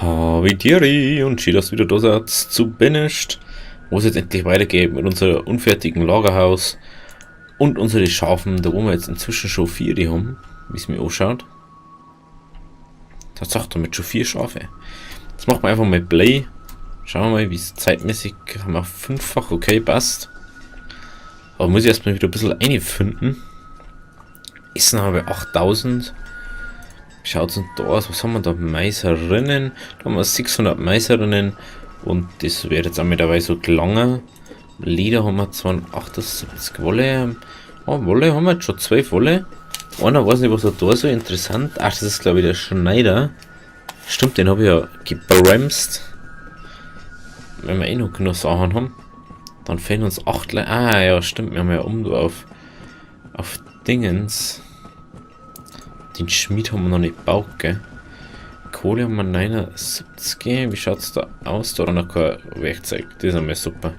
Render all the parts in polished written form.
Habidiri und schön, dass du wieder da seid zu Banished, wo es jetzt endlich weitergeht mit unserem unfertigen Lagerhaus und unsere Schafen, da wo wir jetzt inzwischen schon 4 haben, wie es mir anschaut. Tatsache, damit schon 4 Schafe. Jetzt machen wir einfach mal Play. Schauen wir mal, wie es zeitmäßig haben wir 5-fach, okay, passt. Aber muss ich erstmal wieder ein bisschen einfinden. Essen haben wir 8000. Schaut uns da aus, was haben wir da? Maiserinnen. Da haben wir 600 Maiserinnen. Und das wird jetzt auch mit dabei so gelangen. Leder haben wir 278 Wolle. Oh, Wolle haben wir jetzt schon 12 Wolle. Einer weiß nicht, was er da so interessant. Ach, das ist glaube ich der Schneider. Stimmt, den habe ich ja gebremst. Wenn wir eh noch genug Sachen haben. Dann fehlen uns 8 Le-, ah, ja, stimmt, wir haben ja auf Dingens. Den Schmied haben wir noch nicht gebaut, gell? Kohle haben wir 79. Wie schaut's da aus? Da noch kein Werkzeug. Das ist einmal super.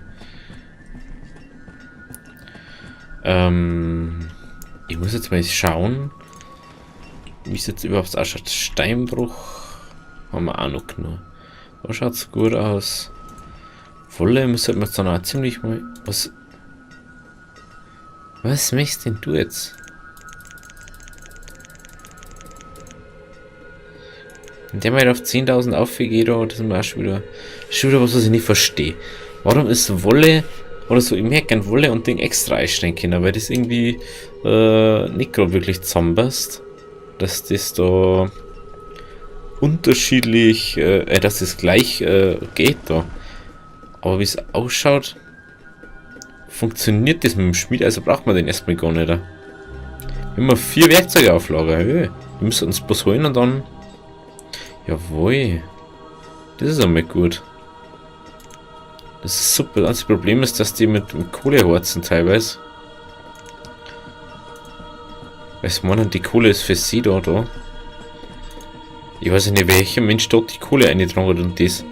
Ich muss jetzt mal schauen, wie es jetzt überhaupt ausschaut. Steinbruch haben wir auch noch genug. Da schaut's gut aus. Wolle müssen wir jetzt dann auch ziemlich mal. Was? Was möchtest denn du jetzt? Wenn der mal auf 10.000 aufgeht, da, das ist mir auch schon wieder was, was ich nicht verstehe. Warum ist Wolle oder so, ich merke gern Wolle und Ding extra einstellen können, weil das irgendwie nicht grad wirklich zusammenpasst. Dass das da unterschiedlich, dass das gleich geht da. Aber wie es ausschaut, funktioniert das mit dem Schmied, also braucht man den erstmal gar nicht. Wir haben 4 Werkzeuge auf Lager, hey. Wir müssen uns bloß holen und dann... Jawohl. Das ist einmal gut. Das ist super. Das einzige Problem ist, dass die mit Kohle horzen teilweise. Weil sie meinen, die Kohle ist für sie da. Ich weiß nicht, welcher Mensch dort die Kohle eingetragen hat und das.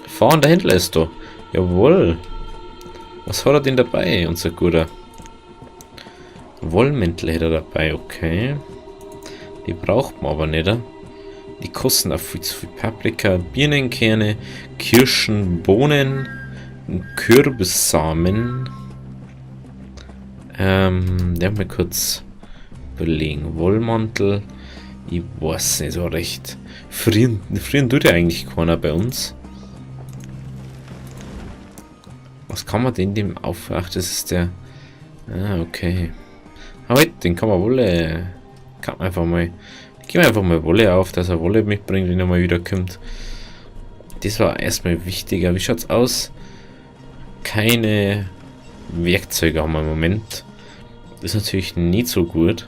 Fahrender Händler ist da. Jawohl. Was hat er denn dabei, unser Guter? Wollmäntel hat er dabei, okay. Die braucht man aber nicht. Die kosten auch viel zu viel. Paprika, Birnenkerne, Kirschen, Bohnen, Kürbissamen. Ja, mal kurz überlegen. Wollmantel. Ich weiß nicht so recht. Frieren tut ja eigentlich keiner bei uns. Was kann man denn dem auf? Ach, das ist der. Ah, okay. Aber den kann man Wolle. Kann man einfach mal. Gehen wir einfach mal Wolle auf, dass er Wolle mitbringt, wenn er mal wieder kommt. Das war erstmal wichtiger. Wie schaut's aus? Keine Werkzeuge haben wir im Moment. Das ist natürlich nicht so gut.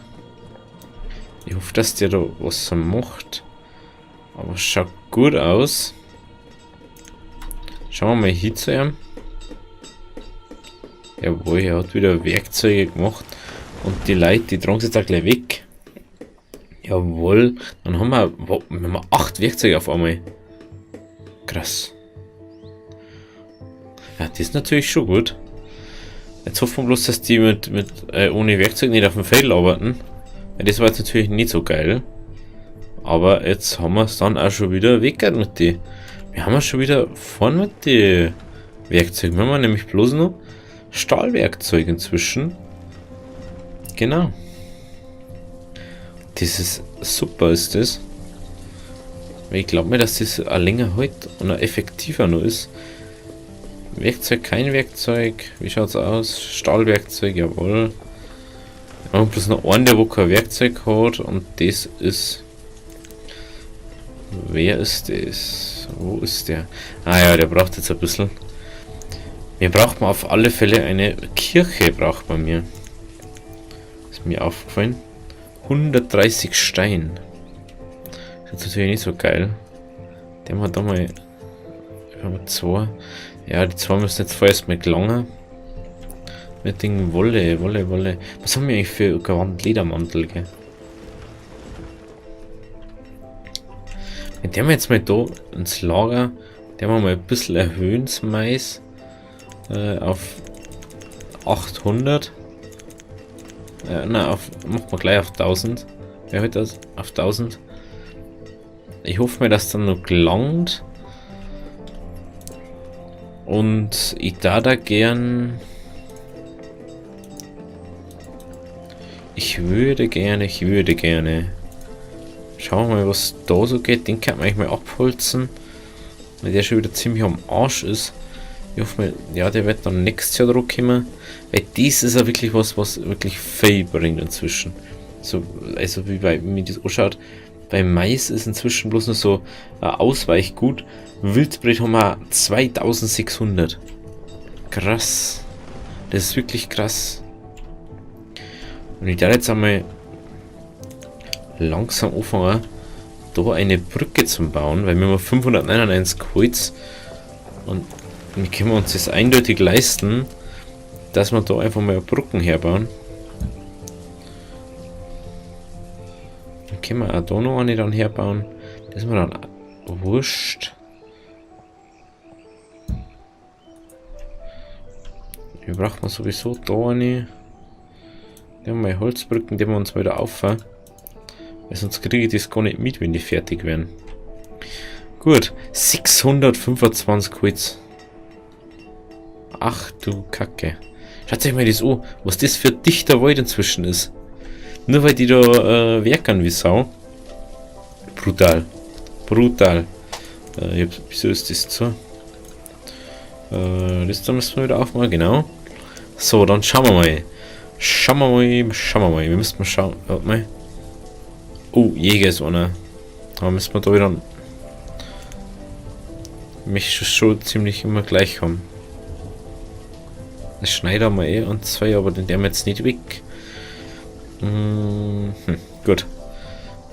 Ich hoffe, dass der da was macht. Aber es schaut gut aus. Schauen wir mal hier zu ihm. Jawohl, er hat wieder Werkzeuge gemacht. Und die Leute, die tragen sich jetzt auch gleich weg. Jawohl, dann haben wir, wow, wir haben 8 Werkzeuge auf einmal. Krass. Ja, das ist natürlich schon gut. Jetzt hoffen wir bloß, dass die ohne Werkzeug nicht auf dem Feld arbeiten. Ja, das war jetzt natürlich nicht so geil. Aber jetzt haben wir es dann auch schon wieder weg mit die. Wir haben ja schon wieder vorn mit die Werkzeugen. Wir haben nämlich bloß noch Stahlwerkzeug inzwischen. Genau. Das ist super, ist das. Weil ich glaub mir, dass das auch länger hält und auch effektiver noch ist. Werkzeug, kein Werkzeug. Wie schaut's aus? Stahlwerkzeug, jawohl. Wir haben bloß noch einen, der wo kein Werkzeug hat. Und das ist... Wer ist das? Wo ist der? Ah ja, der braucht jetzt ein bisschen. Wir brauchen auf alle Fälle eine Kirche, braucht man mir. Ist mir aufgefallen. 130 Stein. Das ist natürlich nicht so geil. Den haben wir da mal. Haben wir 2. Ja, die 2 müssen jetzt vorerst mal gelangen. Mit den Wolle, Wolle, Wolle. Was haben wir eigentlich für Gewand? Ledermantel, gell? Mit dem wir jetzt mal da ins Lager. Den wir mal ein bisschen erhöhen, das Mais. Auf 800. Na, auf, machen wir gleich auf 1000. Wer hat das? Auf 1000. Ich hoffe mal, dass dann noch gelangt. Und ich da gern... Ich würde gerne. Schauen wir mal, was da so geht. Den kann man eigentlich mal abholzen. Weil der schon wieder ziemlich am Arsch ist. Ich hoffe mal, ja, der wird dann nächstes Jahr drauf kommen. Weil das ist ja wirklich was, was wirklich viel bringt inzwischen. So, also wie bei mir das anschaut. Bei Mais ist inzwischen bloß nur so Ausweichgut. Wildbret haben wir 2600. Krass. Das ist wirklich krass. Und ich darf jetzt einmal langsam anfangen, da eine Brücke zu bauen, weil wir haben 599 Holz und wir können uns das eindeutig leisten, dass wir da einfach mal Brücken herbauen. Dann können wir auch da noch eine dann herbauen. Das ist mir dann wurscht. Wir brauchen sowieso da eine. Die haben wir Holzbrücken, die wir uns wieder auf. Weil sonst kriege ich das gar nicht mit, wenn die fertig werden. Gut, 625 Holz. Ach du Kacke. Schaut euch mal das an, was das für dichter Wald inzwischen ist. Nur weil die da werkern wie Sau. Brutal. Brutal. Wieso ist das zu? Das da müssen wir wieder aufmachen, genau. So, dann schauen wir mal. Schauen wir mal, schauen wir mal. Wir müssen mal schauen. Warte mal. Oh, Jäger ist einer. Da müssen wir da wieder mich schon ziemlich immer gleich haben. Das Schneider haben wir eh und zwei, aber den haben wir jetzt nicht weg. Gut.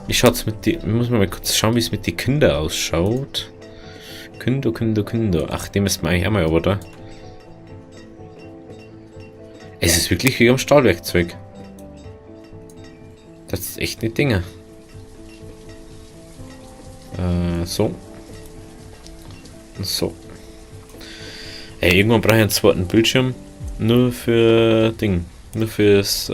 Wie schaut's mit die. Muss man mal kurz schauen, wie es mit den Kindern ausschaut. Kinder, Kinder, Kinder. Ach, die müssen wir eigentlich auch mal, aber da. Es ist wirklich wie am Stahlwerkzeug. Das ist echt nicht Dinge. So. Und so. Ey, irgendwann brauche ich einen zweiten Bildschirm. Nur für Ding. Nur fürs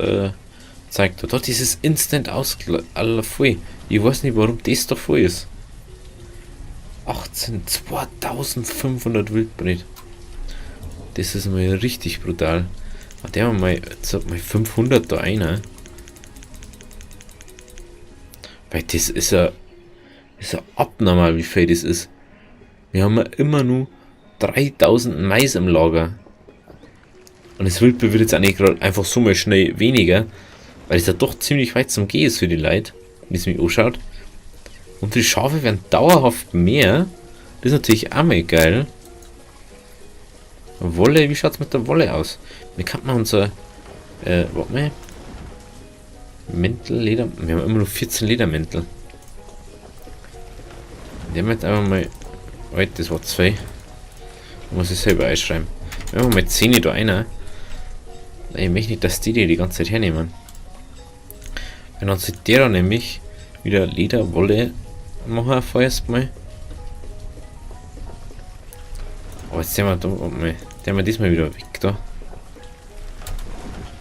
zeigt. Dort dieses Instant aller voll. Ich weiß nicht, warum das da voll ist. 18, 2500 Wildbret. Das ist mal richtig brutal. Ah, der haben wir mal, jetzt hat mal 500 da einer. Weil das ist ja abnormal, wie viel das ist. Wir haben ja immer nur 3000 Mais im Lager. Und das Wildbret wird jetzt eigentlich gerade einfach so mal schnell weniger, weil es ja doch ziemlich weit zum Gehen ist für die Leute, wie es mich anschaut. Und die Schafe werden dauerhaft mehr. Das ist natürlich auch mal geil. Wolle, wie schaut's mit der Wolle aus? Wie kann man unser, warte mal. Mäntel, Leder, wir haben immer nur 14 Ledermäntel. Nehmen wir jetzt einfach mal, wait, das war 2. Muss ich selber einschreiben. Wenn wir mal 10 da einer. Ich möchte nicht, dass die die ganze Zeit hernehmen. Wenn uns der da nämlich wieder Leder, Wolle machen, vorerst mal. Aber jetzt sehen wir da, warte mal, der haben wir diesmal wieder weg da.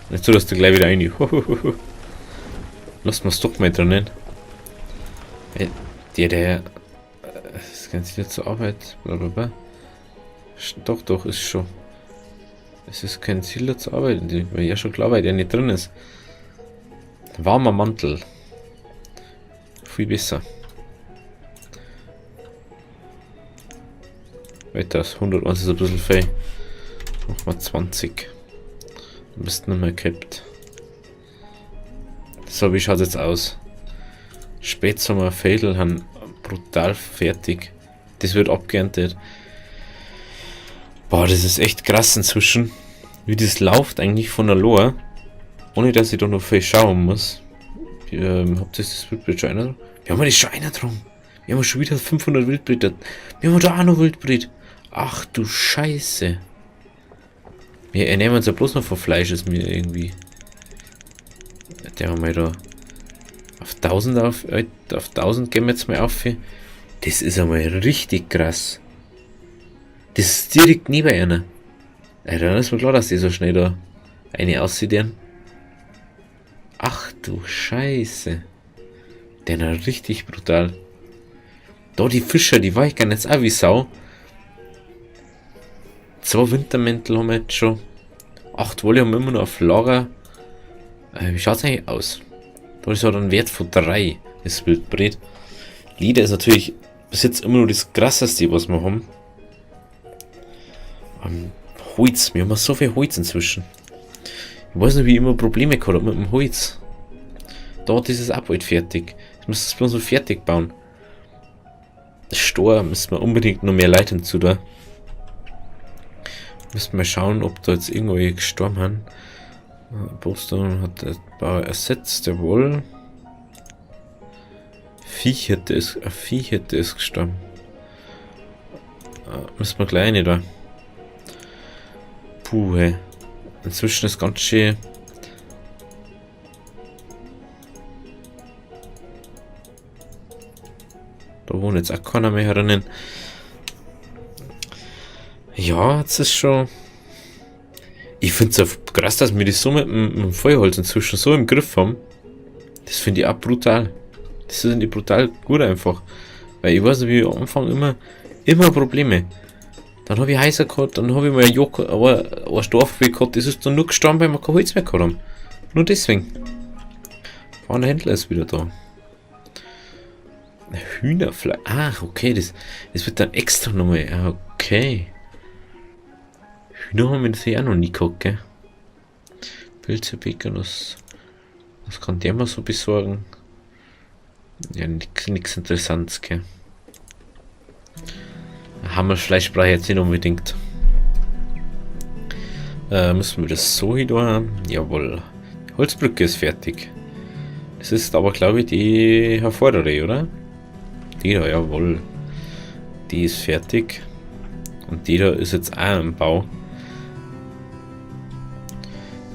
Nicht so, dass du gleich wieder rein. Lass mal's doch mal drinnen. Der, das kann sich nicht zur Arbeit, bla bla bla. Doch, doch, ist schon. Es ist kein Ziel da zu arbeiten, weil ja schon klar, weil der nicht drin ist. Warmer Mantel. Viel besser. Weiter, das 101 ist ein bisschen viel. Machen wir 20. Du bist nicht mehr gehabt. So, wie schaut's jetzt aus? Spätsommer Fädel haben brutal fertig. Das wird abgeerntet. Boah, das ist echt krass inzwischen. Wie das läuft eigentlich von der Lore. Ohne dass ich da noch viel schauen muss. Habt ihr das Wildbret schon einer? Wir haben das schon einer drum. Wir haben schon wieder 500 Wildbretter. Wir haben da auch noch Wildbret. Ach du Scheiße. Wir ernähren uns ja bloß noch von Fleisch, ist mir irgendwie. Der haben wir da. Auf 1000 auf, auf 1000 gehen wir jetzt mal auf. Das ist einmal richtig krass. Das ist direkt neben einer. Ey, dann ist mir klar, dass die so schnell da eine aussieht. Ach du Scheiße. Der ist richtig brutal. Da die Fischer, die war ich gar nicht auch wie Sau. 2 Wintermäntel haben wir jetzt schon. 8 Wolle haben wir immer noch auf Lager. Wie schaut's eigentlich aus? Da ist halt ein Wert von 3, das Wildbret. Leder ist natürlich bis jetzt immer nur das krasseste, was wir haben. Holz, wir haben ja so viel Holz inzwischen. Ich weiß nicht, wie ich immer Probleme gehabt hab mit dem Holz. Da, das ist auch bald fertig. Das müssen wir bloß noch fertig bauen. Das Stor müssen wir unbedingt noch mehr Leute hinzu da. Müssen wir mal schauen, ob da jetzt irgendwelche gestorben haben. Boston hat der Bauer ersetzt, jawohl. Ein Viehhirte ist gestorben. Müssen wir gleich nicht da. Puh, hey. Inzwischen ist ganz schön. Da wohnt jetzt auch keiner mehr herinnen. Ja, jetzt ist schon. Ich find's ja krass, dass wir das so mit dem Feuerholz inzwischen so im Griff haben. Das find ich auch brutal. Das finde ich brutal gut einfach. Weil ich weiß nicht, wie ich am Anfang immer Probleme. Dann hab ich Häuser gehabt, dann hab ich mal ein Jahr gehabt, aber ein Dorf gehabt, das ist dann nur gestorben, weil wir kein Holz mehr gehabt haben. Nur deswegen. Fahrender Händler ist wieder da. Hühnerfleisch. Ach, okay, das wird dann extra nochmal. Ah, okay. Hühner haben wir natürlich auch noch nie gehabt, gell? Pilze, Bacon, was kann der mal so besorgen? Ja, nix Interessantes, gell? Hammerfleisch brauche ich jetzt nicht unbedingt. Müssen wir das so hier tun? Jawohl. Die Holzbrücke ist fertig. Das ist aber, glaube ich, die hervordere, oder? Die da, jawohl. Die ist fertig. Und die da ist jetzt auch im Bau.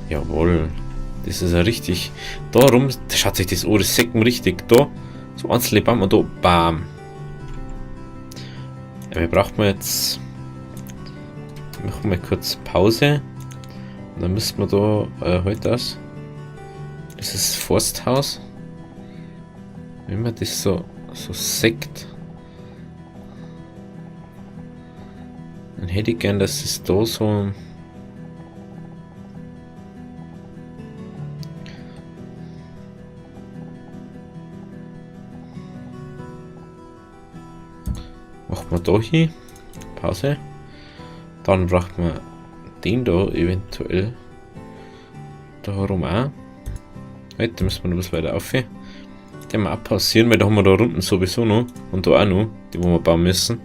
Jawohl. Das ist ja richtig. Da rum, da schaut sich das an, das sieht man richtig. Da, so einzelne Bam und da, bam. Ja, wir brauchen jetzt. Machen wir kurz Pause. Und dann müssen wir da heute das. Das ist das Forsthaus. Wenn man das so sieht. Dann hätte ich gern, dass es da so. Machen wir da hin. Pause. Dann braucht man den da eventuell. Da herum auch. Heute müssen wir noch ein bisschen weiter auf. Den wir auch pausieren, weil da haben wir da unten sowieso noch. Und da auch noch, die wo wir bauen müssen.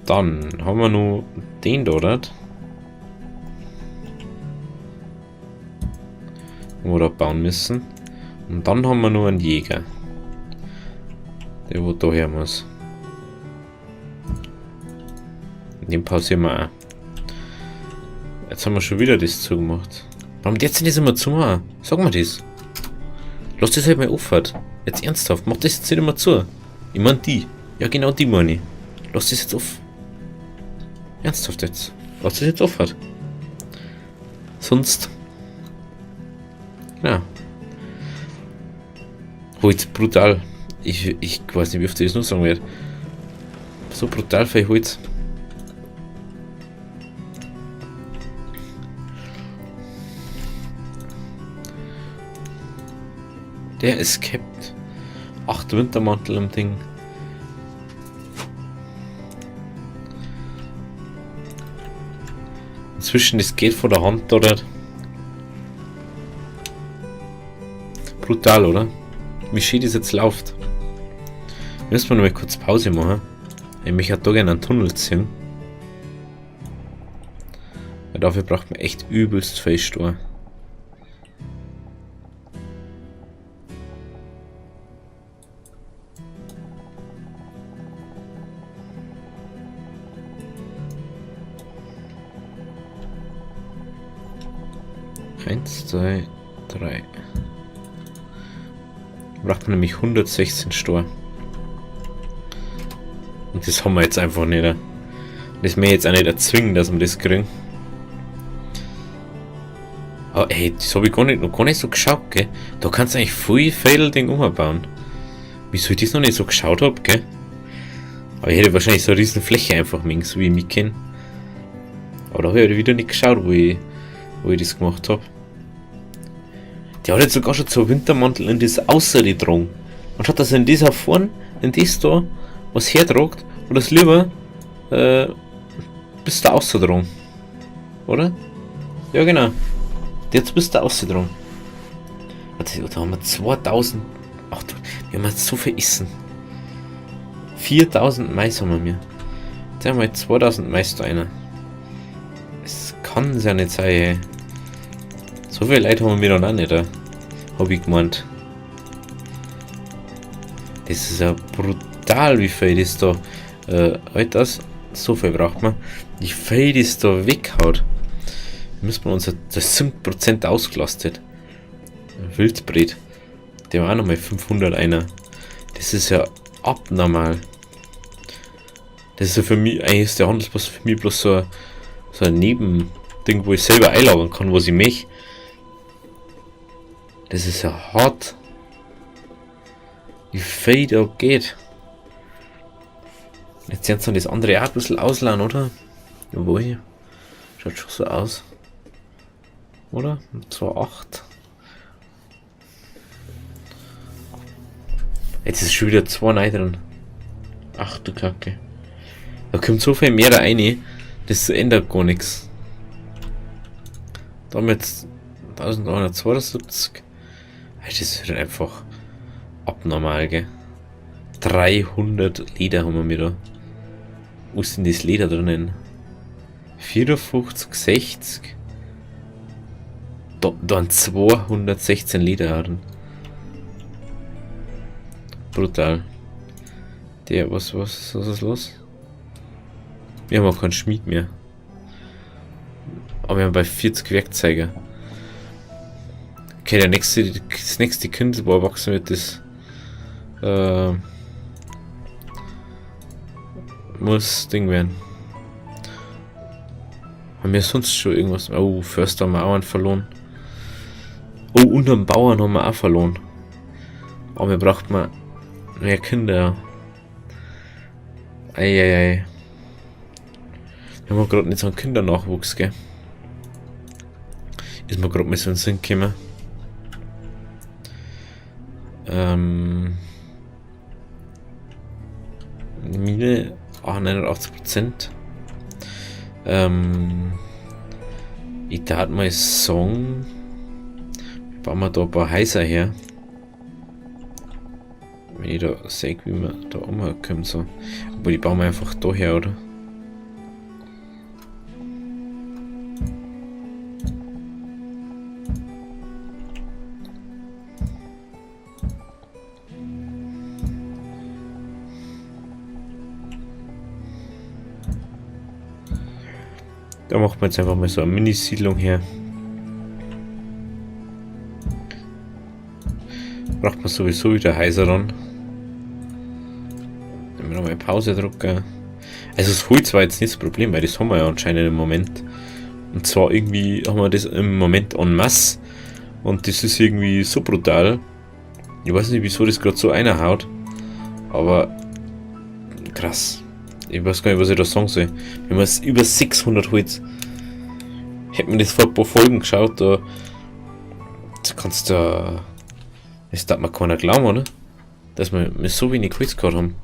Dann haben wir noch den da, oder? Wo wir da bauen müssen. Und dann haben wir noch einen Jäger. Der wo da her muss. Den pausieren wir auch. Jetzt haben wir schon wieder das zugemacht. Warum jetzt denn das immer zu machen? Sag mal das. Lass das halt mal offen. Jetzt ernsthaft, mach das jetzt nicht immer zu. Ich mein die. Ja, genau die meine ich. Lass das jetzt offen. Ernsthaft jetzt. Lass das jetzt offen. Sonst. Genau. Holz, brutal. Ich weiß nicht, wie oft ich das noch sagen werde. So brutal viel Holz. Der ist capped. 8 Wintermantel im Ding. Inzwischen, das geht von der Hand, oder? Brutal, oder? Wie schön das jetzt läuft. Müssen wir noch mal kurz Pause machen. Ich möchte da gerne einen Tunnel ziehen. Weil dafür braucht man echt übelst viel Stor. 1, 2, 3. Braucht man nämlich 116 Stor. Und das haben wir jetzt einfach nicht. Das möchte ich jetzt auch nicht erzwingen, dass wir das kriegen. Oh, ey, das hab ich noch gar nicht so geschaut, gell? Da kannst du eigentlich viel Fädel-Ding umbauen. Wieso ich das noch nicht so geschaut hab, gell? Aber ich hätte wahrscheinlich so eine riesen Fläche einfach mögen, so wie ich mich kenn. Aber da hab ich wieder nicht geschaut, wo ich das gemacht hab. Der hat jetzt sogar schon zwei Wintermantel in das Außere getragen. Und schaut, dass er in dieser vorn, in das da, was hertragt, und das lieber bis da außertragen. Oder? Ja, genau. Jetzt bist du außertragen. Warte, da haben wir 2000. Ach du, wir haben jetzt so viel Essen. 4000 Mais haben wir mir. Jetzt haben wir 2000 Mais da einer. Es kann's ja nicht sein, ey. So viel Leute haben wir dann auch nicht, hab ich gemeint. Das ist ja brutal, wie viel das da, halt das, so viel braucht man. Wie viel das da weghaut. Müssen wir unser, das 7% ausgelastet. Wildbret. Der war auch nochmal 500 einer. Das ist ja abnormal. Das ist ja für mich, eigentlich ist der Handelspost für mich bloß so ein Nebending, wo ich selber einlagern kann, was ich möchte. Das ist ja hart. Wie viel da geht. Jetzt werden sie dann das andere auch ein bisschen ausladen, oder? Jawohl. Schaut schon so aus. Oder? 2,8. Jetzt ist schon wieder 2 neu drin. Ach du Kacke. Da kommt so viel mehr da rein, das ändert gar nichts. Damit 1172. Das ist halt einfach abnormal, gell? 300 Leder haben wir wieder. Wo ist denn das Leder drinnen? 54, 60. Da sind 216 Leder drin. Brutal. Der, was ist los? Wir haben auch keinen Schmied mehr. Aber wir haben bei 40 Werkzeuge. Okay, das nächste Kind, wo erwachsen wird, das muss Ding werden. Haben wir sonst schon irgendwas? Oh, Förster haben wir auch einen verloren. Oh, und einen Bauern haben wir auch verloren. Aber wir brauchten mal mehr Kinder. Eieiei. Wir haben gerade nicht so einen Kindernachwuchs, gell? Ist mir gerade mal so in den Sinn gekommen. Mine, 89%. Ich darf mal sagen, bauen wir da ein paar Häuser her. Wenn ich da sehe, wie wir da umkommen, so. Aber die bauen wir einfach da her, oder? Da macht man jetzt einfach mal so eine Mini-Siedlung her. Braucht man sowieso wieder Häuser dann. Wenn wir nochmal Pause drücken. Also das Holz war jetzt nicht das Problem, weil das haben wir ja anscheinend im Moment. Und zwar irgendwie haben wir das im Moment en masse. Und das ist irgendwie so brutal. Ich weiß nicht, wieso das gerade so einhaut. Aber krass. Ich weiß gar nicht, was ich da sagen soll. Wenn man es über 600 Holz. Hätte man das vor ein paar Folgen geschaut, da kannst du. Das darf man keiner glauben, oder? Dass wir mit so wenig Holz gehabt haben.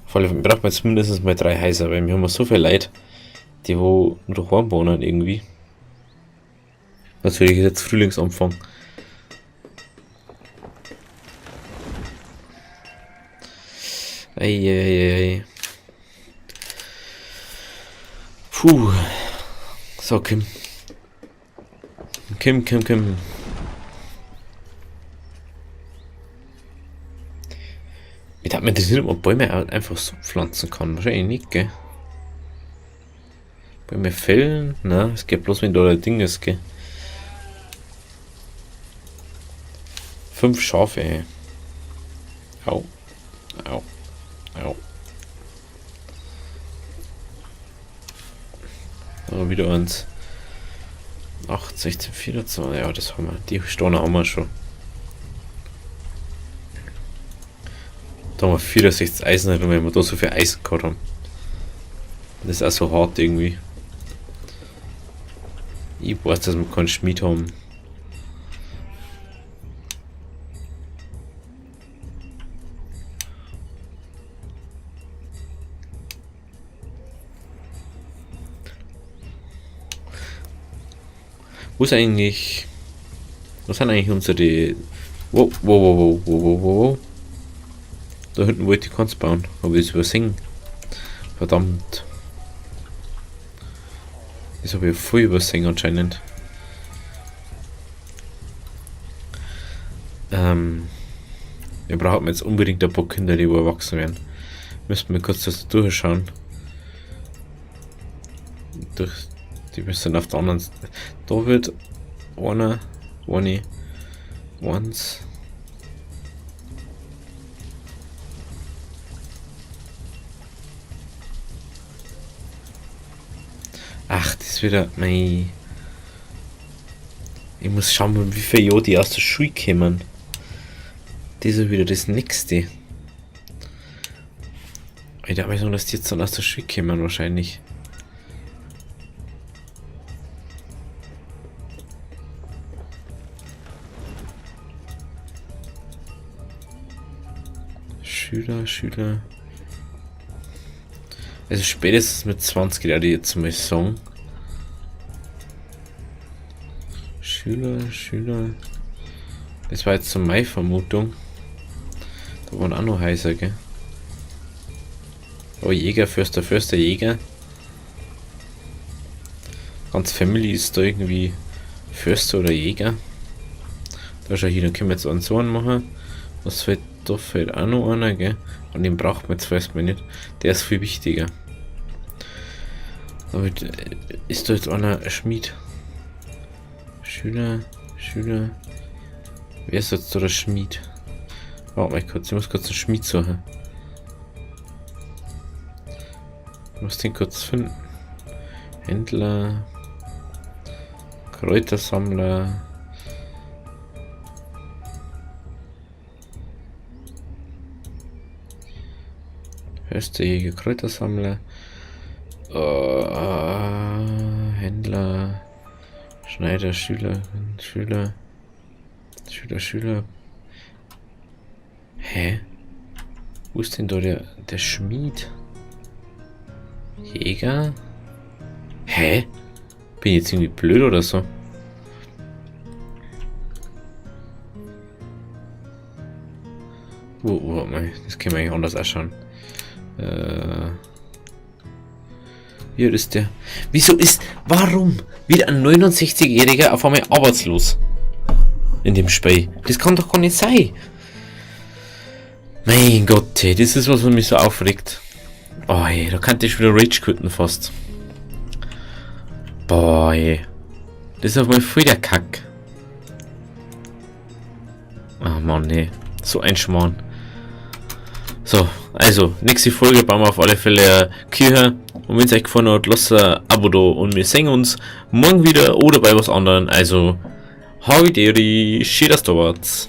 Vor allem braucht man jetzt mindestens mal 3 Häuser, weil wir haben so viel Leute, die wo nur daheim wohnen irgendwie. Natürlich ist jetzt Frühlingsanfang. Eieiei. Puh. So, Kim. Kim, Kim, Kim. Ich dachte mir interessiert, ob man Bäume auch einfach so pflanzen kann. Wahrscheinlich nicht, gell? Bäume fällen? Na, es geht bloß, wenn da ein Ding ist, gell? 5 Schafe, ey. Au. Au. Au. So, wieder eins. 8, 16, 24. Ja, das haben wir. Die Steine haben wir schon. Da haben wir 64 Eisen drin, weil wir da so viel Eisen gehabt haben. Das ist auch so hart irgendwie. Ich weiß, dass wir keinen Schmied haben. Wo ist eigentlich... Was sind eigentlich unsere... Wow, wow, wow, wow, wow, wow, wow. Da hinten wollte ich keins bauen, aber ich übersehen. Verdammt. Das habe ich voll übersehen anscheinend. Wir brauchen jetzt unbedingt ein paar Kinder, die wo erwachsen werden. Müssen wir kurz das durchschauen. Durch, die müssen auf der anderen Seite. Da wird einer, eine, eins. Ach, das ist wieder mein. Ich muss schauen, wie viele Jahre die aus der Schule kommen. Das ist wieder das nächste. Ich darf mir sagen, dass die jetzt dann aus der Schule kommen wahrscheinlich. Schüler, Schüler. Also spätestens mit 20 werde ich jetzt mal sagen. Schüler, Schüler. Das war jetzt so meine Vermutung. Da waren auch noch Häuser, gell? Oh, Jäger, Förster, Förster, Jäger. Ganz Family ist da irgendwie Förster oder Jäger. Da schau hier, dann können wir jetzt einen so einen machen. Was fehlt? Da fehlt auch noch einer, gell? Und den braucht man jetzt, weiß man nicht. Der ist viel wichtiger. Damit ist da jetzt einer Schmied. Schüler, Schüler. Wer ist jetzt da der Schmied? Warte mal kurz, ich muss kurz einen Schmied suchen. Ich muss den kurz finden. Händler. Kräutersammler. Förster, Kräutersammler. Händler. Schneider, Schüler, Schüler. Schüler, Schüler. Hä? Wo ist denn da der Schmied? Jäger? Hä? Bin ich jetzt irgendwie blöd oder so? Oh, warte mal, das können wir eigentlich anders ausschauen. Hier ist der. Wieso ist. Warum wird ein 69-Jähriger auf einmal arbeitslos? In dem Spiel. Das kann doch gar nicht sein. Mein Gott, ey, das ist was, was mich so aufregt. Oh, ey, da könnte ich wieder Rage quitten fast. Boah, ey. Das ist auf einmal voll der Kack. Oh Mann, ey. So ein Schmarrn. So, also, nächste Folge bauen wir auf alle Fälle Küche. Und wenn es euch gefallen hat, lasst ein Abo da und wir sehen uns morgen wieder oder bei was anderem. Also, Havideri, schön, dass du warst.